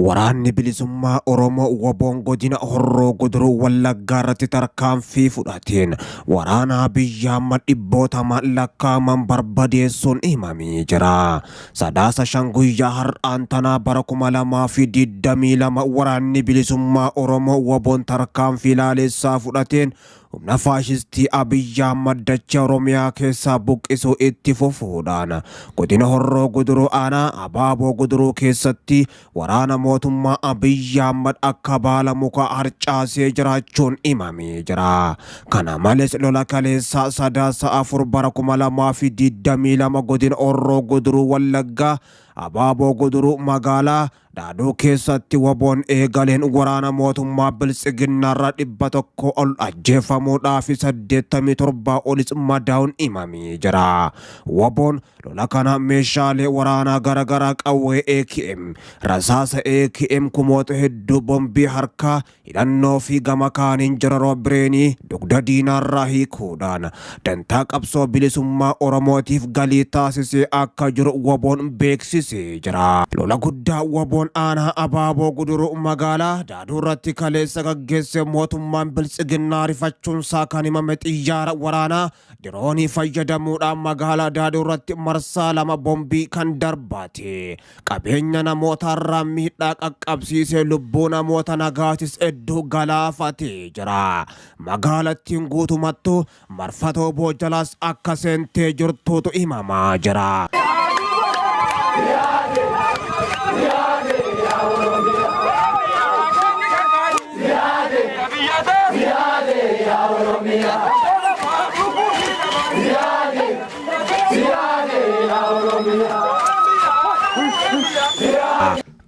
Waraanni bilisummaa Oromoo WBOn godina Horroo Guduruu Wallaggaa irratti tarkaanfii fudhateen waraana Abiyyi Ahmad dhibbootama lakkaa'aman barbadeessuun himamee jira. Sadaasa 5 guyyaa har'aan tanaa bara 2022 waraanni bilisummaa Oromoo WBOn tarkaanfii laalessaa fudhateen humna faashistii Abiyyi Ahmad dachee Oromiyaa keessaa buqqisuu itti fufuudhaan godina Horroo Guduruu aanaa Abaaboo Guduruu keessatti waraana mootummaa Abiyyi Ahmad akka baala mukaa harcaasee jiraachuun himamee jira. Kana malees lola kaleessaa Sadaasa 4 bara 2022 godina Horroo Guduruu Wallaggaa Abaaboo Guduruu magaalaa Daaduu keessatti WBOn eegaleen waraana mootummaa Biltsiginnaarraa 100 ol ajjeefamuudhaa fi 87 olis madaa'uun himamee jira. WBOn lola kana meeshaalee waraanaa garaagaraa qawwee AKM, rasaasa AKM kumoota hedduu, bombii harkaa, hidhannoo fi gama kaaniin jararoo bireenii dugda diinaarraa hiikuudhaan dantaa qabsoo bilisummaa Oromootiif galii taasisee akka jiru WBOn beeksisee jira. Lola guddaa WBOn aanaa Abaaboo Guduruu magaalaa Daaduu irratti kaleessa gaggeesse mootummaan Biltsiginnaa rifachuunsaa kan himame xiyyaara waraanaa diroonii fayyadamuudhaan magaalaa Daaduu irratti marsaa 2 bombii kan darbaate qabeenya namootaarraa miidhaa qaqqabsiisee lubbuu namoota nagaatis hedduu galaafatee jira. Magaalattiin guutumattuu marfatoo boojalaas akka seentee jirtuutu himamaa jira.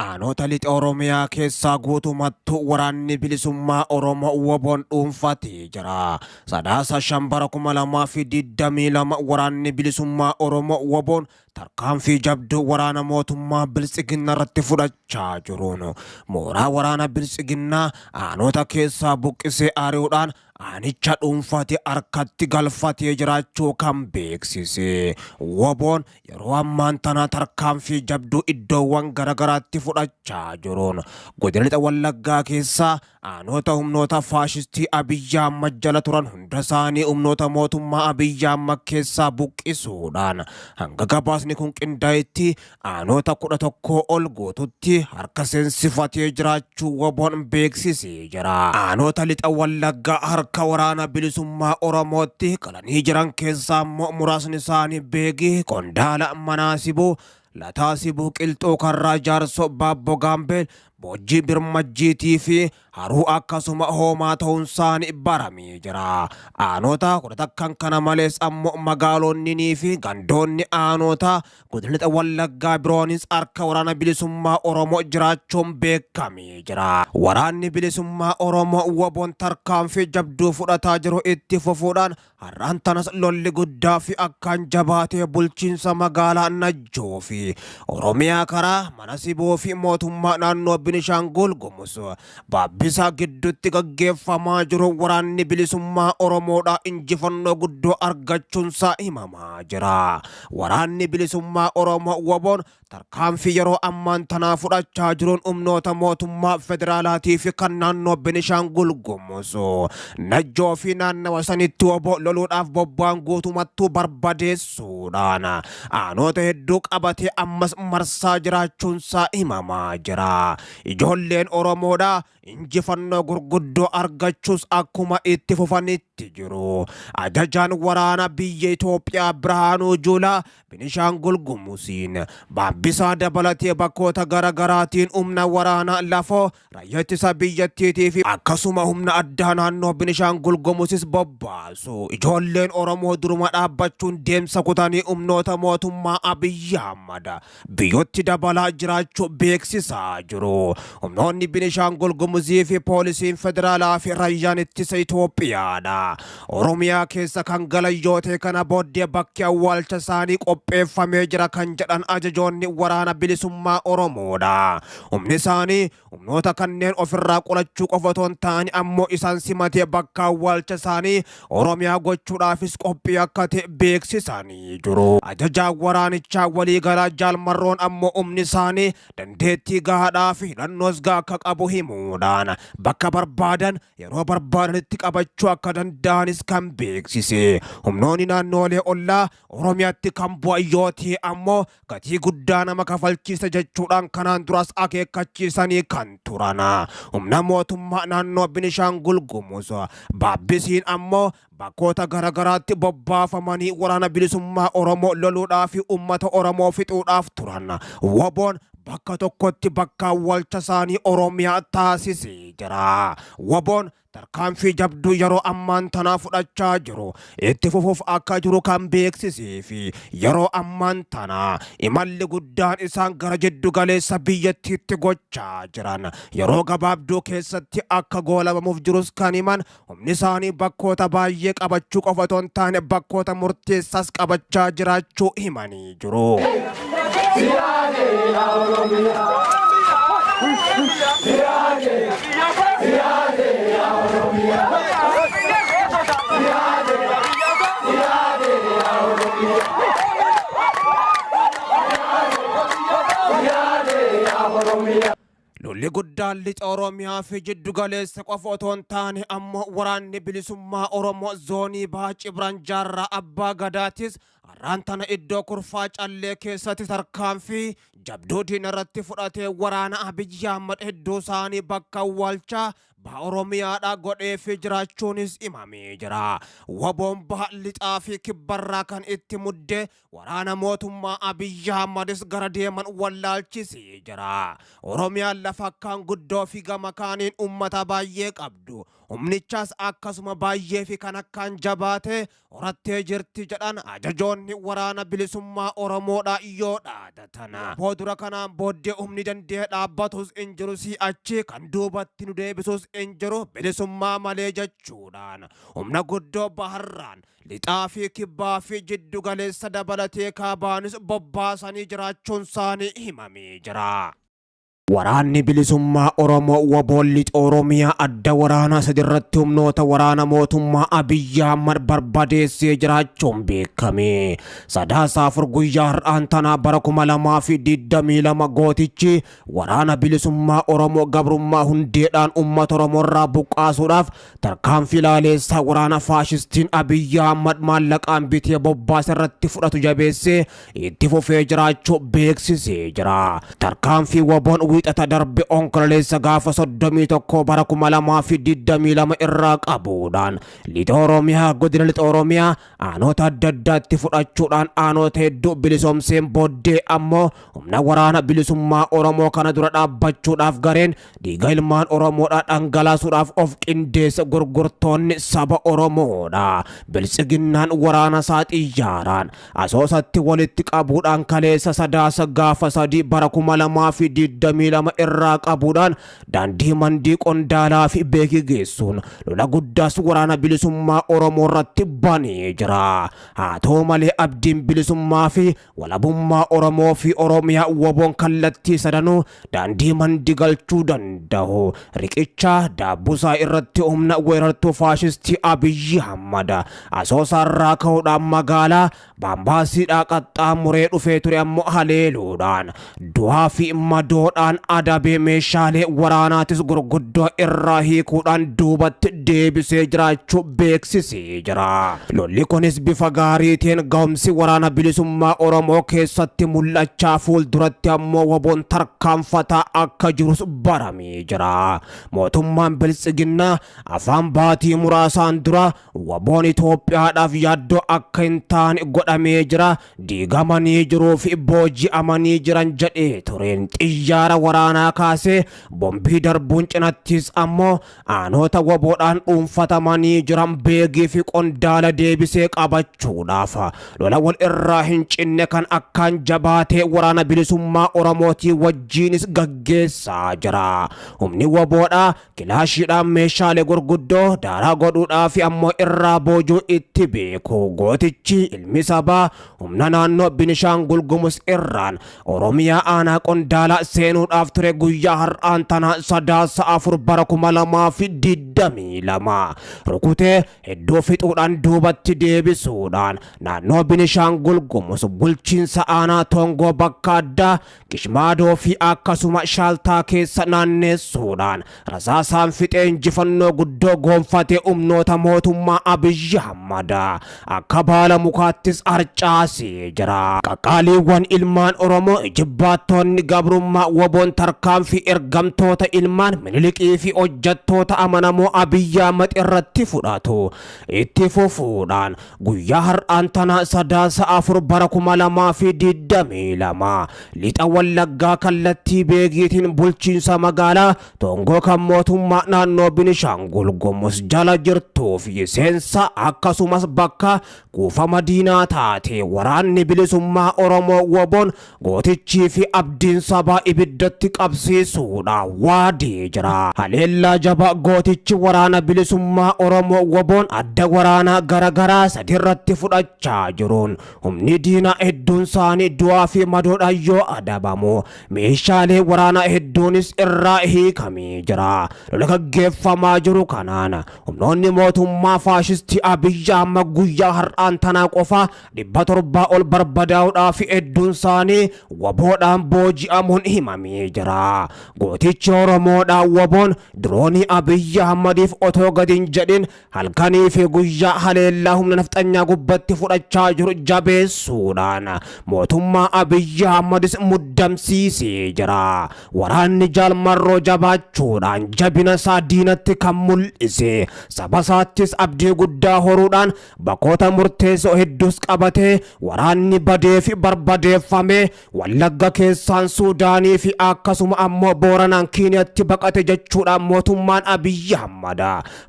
Aanota lixa Oromiyaa keessaa guutumattuu waraanni bilisummaa Oromoo WBOn dhuunfatee jira. Sadaasa 5 bara 2022 waraanni bilisummaa Oromoo WBOn tarkaanfii jabduu waraana mootummaa Biltsiginnaa irratti fudhachaa jiruun mooraa waraana Biltsiginnaa aanota keessaa buqqisee ari'uudhaan aanicha dhuunfatee harkatti galfatee jiraachuu kan beeksise. WBOn yeroo ammaan tana tarkaanfii jabduu iddoowwan garaagaraatti fudhachaa jiruun godina lixa Wallaggaa keessaa aanota humnoota faashistii Abiyyi Ahmad jala turan hunda isaanii humnoota mootummaa Abiyyi Ahmad keessaa buqqisuudhaan hanga gabaasni kun qindaa'etti aanota 11 ol guututti harka seensifatee jiraachuu WBOn beeksisee jira. Aanota lixa Wallaggaa harka waraana bilisummaa Oromootti galanii jiran keessaa immoo muraasni isaanii Beegii, Qondaala, Manaasibuu, Lataasibuu, Qilxuu, Karraa, Jaarsoo, Baabboo Gaambeel, Boojjii Birmajjiitii fi Haruu akkasuma hoomaa ta'uun isaanii baramee jira. Aanota 11 kana malees ammoo magaalonni fi gandoonni aanota godina lixa Wallaggaa biroonis harka waraana bilisummaa Oromoo jiraachuun beekamee jira. Waraanni bilisummaa Oromoo WBOn tarkaanfii jabduu fudhataa jiru itti fufuudhaan har'aan tanas lolli guddaa fi akkaan jabaatee bulchiinsa magaalaa Najjoo fi Oromiyaa karaa mana Siboo fi mootummaa naannoo Binishaangul Gumuz Baabbisaa gidduutti gaggeeffamaa jiru waraanni bilisummaa Oromoodhaa injifannoo guddoo argachuunsaa himamaa jira. Waraanni bilisummaa Oromoo WBOn tarkaanfii yeroo ammaan tanaa fudhachaa jiruun humnoota mootummaa federaalaatii fi kan naannoo Binishaangul Gumuz Najjoo fi naannawa sanitti WBO loluudhaaf bobba'an guutumattuu barbadeessuudhaan aanota hedduu qabatee ammas marsaa jiraachuunsaa himamaa jira. Ijoolleen Oromoodhaa injifannoo gurguddoo argachuus akkuma itti fufanitti jiru. Ajajaan waraana biyya Itoophiyaa Birhaanuu Juulaa Binishaangul Gumuziin Baabbisaa dabalatee bakkoota garaagaraatiin humna waraanaa lafoo raayyaa ittisa biyyattiitii fi akkasuma humna addaa naannoo Binishaangul Gumuzis bobbaasu. Ijoolleen Oromoo duruma dhaabbachuun deemsa kutanii humnoota mootummaa Abiyyi Ahmad biyyootti dabalaa jiraachuu beeksisaa jiru. Humnoonni Binishaangul Gumuzii fi poolisiin federaalaa fi raayyaan ittisa Itoophiyaadha. Oromiyaa keessa kan galan yoo ta'e kana booddee bakki awwaalcha isaanii qopheeffamee jira kan jedhan ajajoonni waraana bilisummaa Oromoodha. Humni isaanii humnoota kanneen ofirraa qolachuu qofa otoo hin taane ammoo isaan simatee bakka awwaalcha isaanii Oromiyaa gochuudhaafis qophii akka ta'e beeksisanii jiru. Ajajaan waraanichaa waliigalaa Jaal Marroon ammoo humni isaanii dandeettii gahaadhaa fi hidhannoos gahaa akka qabu himuudhaan bakka barbaadan yeroo barbaadanitti qabachuu akka danda'anis kan beeksise. Humnoonni naannoolee ollaa Oromiyaatti kan bu'an yoo ta'e ammoo gatii guddaa nama kafalchiisa jechuudhaan kanaan duras akeekkachiisanii kan turan. Humna mootummaa naannoo Binishaangul Gumuz Baabbisiin ammoo bakkoota garaagaraatti bobbaafamanii waraana bilisummaa Oromoo loluudhaa fi uummata Oromoo fixuudhaaf turan. Woboon bakka tokkotti bakka awwaalcha isaanii Oromiyaa taasisee jira. Woboon tarkaanfii jabduu yeroo ammaan tanaa fudhachaa jiru itti fufuuf akka jiru kan beeksisee fi yeroo ammaan tanaa imalli guddaan isaan gara jiddu galeessa biyyattiitti gochaa jiran yeroo gabaabduu keessatti akka goolabamuuf jirus kan himan humni isaanii bakkoota baay'ee qabachuu qofa otoo hin taane bakkoota murteessaas qabachaa jiraachuu himanii jiru. Lolli guddaan lixa Oromiyaa fi jiddu galeessa qofa otoo hin taane ammoo waraanni bilisummaa Oromoo zoonii Baha Cibran Jaarraa Abbaa Gadaatis har'aan tana iddoo kurfaa callee keessatti tarkaanfii jabduu diina irratti fudhatee waraana Abiyyi Ahmad hedduu isaanii bakka awwaalchaa Baha Oromiyaadhaa godhee fi jiraachuunis himamee jira. Waboon baha lixaa fi kibbarraa kan itti mudde waraana mootummaa Abiyyi Ahmadis gara deeman wallaalchisee jira. Oromiyaan lafa akkaan guddoo fi gama kaaniin uummata baay'ee qabdu. Humnichas akkasuma baay'ee fi kan akkaan jabaate horattee jirti jedhan ajajoonni waraana bilisummaa Oromoodha yoo dhaadatan. Boodura kanaan booddee humni danda'ee dhaabbatus hin jiru si'achi kan duubatti nu deebisus hin jiru bilisummaa malee jechuudhaan humna guddoo baharraan lixaa fi kibbaa fi jiddu galeessa dabalatee kaabaanis bobbaasanii jiraachuun isaanii himamee jira. Waraanni bilisummaa Oromoo Woboon lixa Oromiyaa adda waraanaa sadirratti humnoota waraana mootummaa Abiyyi Ahmad barbadeessee jiraachuun beekame. Sadaasa 4 guyyaa har'aan tanaa bara 2022 gootichi waraana bilisummaa Oromoo gabrummaa hundeedhaan uummata Oromoo irraa buqqaasuudhaaf tarkaanfii laaleessaa waraana faashistiin Abiyyi Ahmad maallaqaan bitee bobbaasa irratti fudhatu jabeessee itti fufee jiraachuu beeksisee jira. Tarkaanfii Woboon wiixata darbe onkololeessa gaafa 31 bara 2022 irraa qabuudhaan lixa Oromiyaa godina lixa Oromiyaa aanota adda addaatti fudhachuudhaan aanota hedduu bilisoomseen booddee ammoo humna waraana bilisummaa Oromoo kana dura dhaabbachuudhaaf gareen dhiiga ilmaan Oromoodhaa dhangalaasuudhaaf of qindeessa gurgurtoonni saba Oromoodha. Biltsiginnaan waraana isaa xiyyaaraan Asoosatti walitti qabuudhaan kaleessa sadaasa gaafa 3 bara 2022 irraa qabuudhaan daandii mandii qondaalaa fi beekii geessuun lola guddaas waraana bilisummaa Oromoo irratti banee jira. Haa ta'u malee abdiin bilisummaa fi walabummaa Oromoo fi Oromiyaa Woboon kallattii sadanuu daandii mandii galchuu danda'u. Riqicha Daabbusaa irratti humna weerartuu faashistii Abiyyi Ahmad Asoosaarraa ka'uudhaan magaalaa Baambaasiidhaa qaxxaamuree dhufee ture ammoo haleeluudhaan du'aa fi madoodhaan adabee meeshaalee waraanaatis gurguddoo irraa hiikuudhaan duubatti deebisee jiraachuu beeksisee jira. Lolli kunis bifa gaariitiin ga'umsi waraana bilisummaa Oromoo keessatti mul'achaa fuulduratti ammoo Woboon tarkaanfataa akka jirus baramee jira. Mootummaan Biltsiginnaa afaan baatii muraasaan dura Woboon Itoophiyaadhaaf yaaddoo akka hin taane godhamee jira. Diigamanii jiruu fi booji'amanii jiran jedhee tureen xiyyaara waraanaa kaasee bombii darbuun cinattis ammoo aanota WBOdhaan dhuunfatamanii jiran Beegii fi Qondaala deebisee qabachuudhaaf lola wal irraa hin cinne kan akkaan jabaatee waraana bilisummaa Oromootii wajjiinis gaggeessaa jira. Humni WBOdhaa kilaashiidhaan meeshaalee gurguddoo daaraa godhuudhaa fi ammoo irraa boojuu itti beeku. Gootichi ilmi sabaa humna naannoo Binishaangul Gumuz irraan Oromiyaa aanaa Qondaalaa seenuudhaaf ture guyyaa har'aan tana Sadaasa 4 bara 2022 rukutee hedduu fixuudhaan duubatti deebisuudhaan naannoo Binishaangul Gumuz bulchiinsa aanaa Toongoo bakka addaa Qishmaadoo fi akkasuma Shaaltaa keessa naanneessuudhaan rasaasaan fixee injifannoo guddoo goonfatee humnoota mootummaa Abiyyi Ahmad akka baala mukaattis harcaasee jira. Qaqqaaliiwwan ilmaan Oromoo ijibbaattoonni gabrummaa WBOn tarkaanfii ergamtoota ilmaan Minilikii fi hojjettoota amanamoo Abiyyi Ahmad irratti fudhatu itti fufuudhaan guyyaa har'aan tana Sadaasa 4 bara 2022 lixa Wallaggaa kallattii Beegiitiin bulchiinsa magaalaa Toongoo kan mootummaa naannoo Binishaangul Gumuz jala jirtuu fi seensa akkasumas bakka kuufama diinaa taate waraanni bilisummaa Oromoo WBOn gootichii fi abdiin sabaa ibiddatti qabsiisuudha waadee jira. Haleellaa jabaa gootichi waraana bilisummaa Oromoo WBOn adda waraanaa garagaraa sadirratti fudhachaa jiruun humni diinaa hedduun isaanii du'aa fi madoodhaan yoo adabamu meeshaalee waraanaa hedduunis irraa hiikamee jira. Lola gaggeeffamaa jiru kanaan humnoonni mootummaa faashistii Abiyyi Ahmad guyyaa har'aan tanaa qofa 700 ol barbadaa'uudhaa fi hedduun isaanii WBOdhaan booji'amuun himamee jira. Gootichi Oromoodhaan WBOn diroonii Abiyyi Ahmadiif otoo gadi hin jedhin halkanii fi guyyaa haleellaa humna nafxanyaa gubbatti fudhachaa jiru jabeessuudhaan mootummaa Abiyyi Ahmadis muddamsiisee jira. Waraanni Jaal Marroo jabaachuudhaan jabina isaa diinatti kan mul'ise saba isaattis abdii guddaa horuudhaan bakkoota murteessoo hedduus qabatee waraanni badee fi barbadeeffame Wallagga keessaan Suudaanii fi akkasuma ammoo Booranaan Kiiniyaatti baqate jechuudhaan mootummaan Abiyyi Ahmad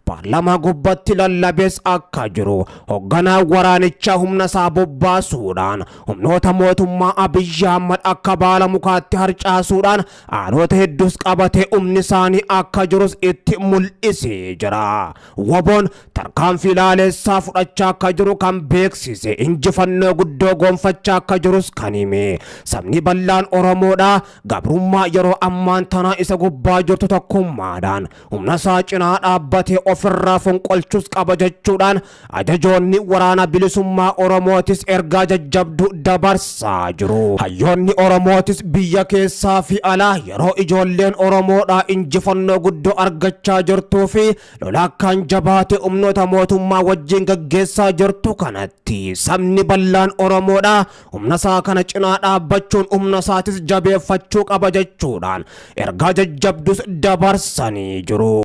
paarlaamaa gubbatti lallabees akka jiru hoogganaa waraanichaa humna isaa bobbaasuudhaan humnoota mootummaa Abiyyi Ahmad akka baala mukaatti harcaasuudhaan aanota hedduus qabatee humni isaanii akka jirus itti mul'isee jira. WBOn tarkaanfii laaleessaa fudhachaa akka jiru kan beeksise injifannoo guddoo gonfachaa akka jirus kan hime sabni bal'aan Oromoodha gabrummaa yeroo ammaan tanaa isa gubbaa jirtu tokkummaadhaan humna isaa cinaa dhaabbatee ofirraa fonqolchus qaba jechuudhaan ajajoonni waraana bilisummaa Oromootis ergaa jajjabduu dabarsaa jiru. Hayyoonni Oromootis biyya keessaa fi alaa yeroo ijoolleen Oromoodhaa injifannoo guddoo argachaa jirtuu fi lola akkaan jabaate humnoota mootummaa wajjin gaggeessaa jirtu kanatti sabni bal'aan Oromoodhaa humna isaa kana cinaa dhaabbachuun humna isaatis jabeeffachuu qaba jechuudhaan ergaa jajjabdus dabarsanii jiru.